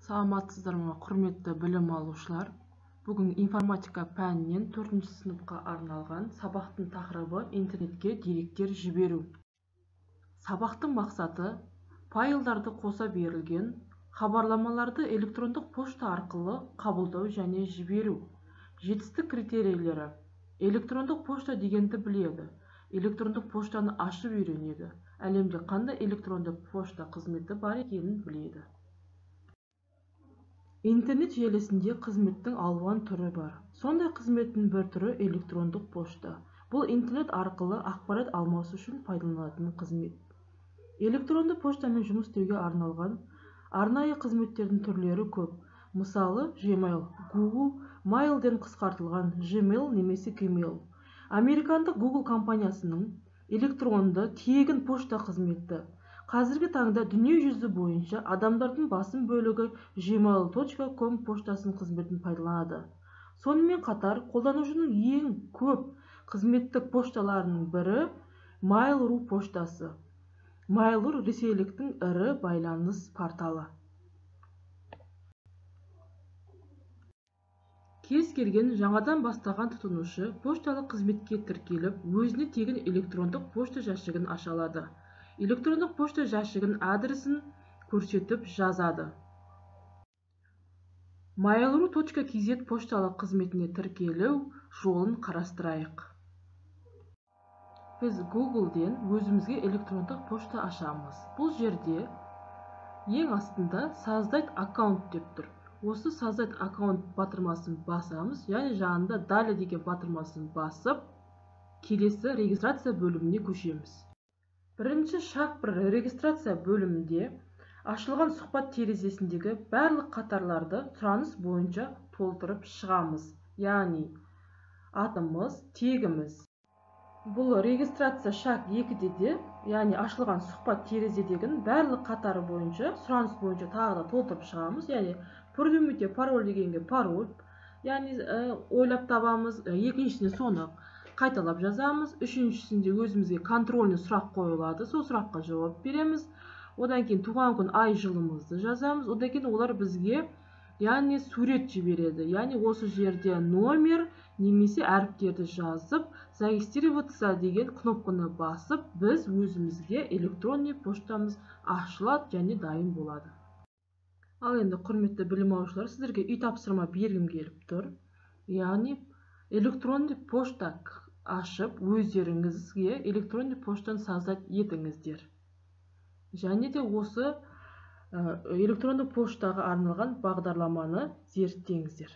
Саламатсыздар ма, құрметті білім алушылар. Бүгін информатика пәнінен 4-ші сыныпқа арналған сабақтың тақырыбы интернетке деректер жіберу. Сабақтың мақсаты файлдарды қоса берілген хабарламаларды электрондық пошта арқылы қабылдау және жіберу. Жетістік критерийлері: электрондық пошта дегенді біледі, электрондық поштаны ашып үйренеді, әлемде қандай электронды пошта қызметі бар екенін біледі. Интернет желісінде қызметтің алуан түрі бар. Сондай қызметтің бір түрі электрондық пошта. Бұл интернет арқылы ақпарат алмасу үшін пайдаланылатын қызмет. Электронды поштамен жұмыс істеуге арналған арнайы қызметтердің түрлері көп. Мысалы, Gmail, Google Mail-ден қысқартылған Gmail немесе Gmail. Американдық Google компаниясының электронды тегін пошта қызметі. Қазіргі таңда дүние жүзі бойынша адамдардың басым бөлігі gmail.com поштасының қызметін пайдаланады. Сонымен қатар, қолданушының ең көп қызметтік пошталарының бірі Mail.ru поштасы. Mail.ru ресейліктің ірі байланыс порталы. Кез келген жаңадан бастаған тұтынушы пошталық қызметке тіркеліп, өзіне тегін электрондық пошта жәшігін аша алады. Электрондық пошта жәшігінің адресін көрсетіп жазады. Mail.ru.kz пошталық қызметіне тіркелу жолын қарастырайық. Біз Google'ден өзімізге электрондық пошта ашамыз. Бұл жерде ең астында «Создать аккаунт» деп тұр. Осы «Создать аккаунт» батырмасын басамыз, және жанында «Далее» деген батырмасын басып, келесі регистрация бөліміне көшеміз. Бірінші шаг бір регистрация бөлімінде ашылған сұхбат терезесіндегі барлық қатарларды сұраныс бойынша толтырып шығамыз. Яғни атымыз, тегіміз. Бұл регистрация шаг 2-де де, яғни ашылған сұхбат терезедегінің барлық қатары бойынша сұраныс бойынша тағы да толтырып шығамыз. Яғни придумайте пароль дегенге пароль, яғни ойлап табамыз. Екіншісіне соны қайталап жазамыз. Үшіншісінде өзімізге контрольный сұрақ қойылады, сол сұраққа жауап береміз. Одан кейін туған күн, ай, жылымызды жазамыз. Одан кейін олар бізге, яғни сурет жібереді. Яғни осы жерде номер немесе әріптерді жазып, зарегистрироваться деген кнопканы басып, біз өзімізге электронный поштамыз ашылады және дайын болады. Ал енді, құрметті білім алушылар, сіздерге үй тапсырма бергім келіп тұр. Яғни электронный пошта ашып, өздеріңізге электронный поштаны создать етіңіздер. Және де осы электронды поштаға арналған бағдарламаны зерттеңіздер.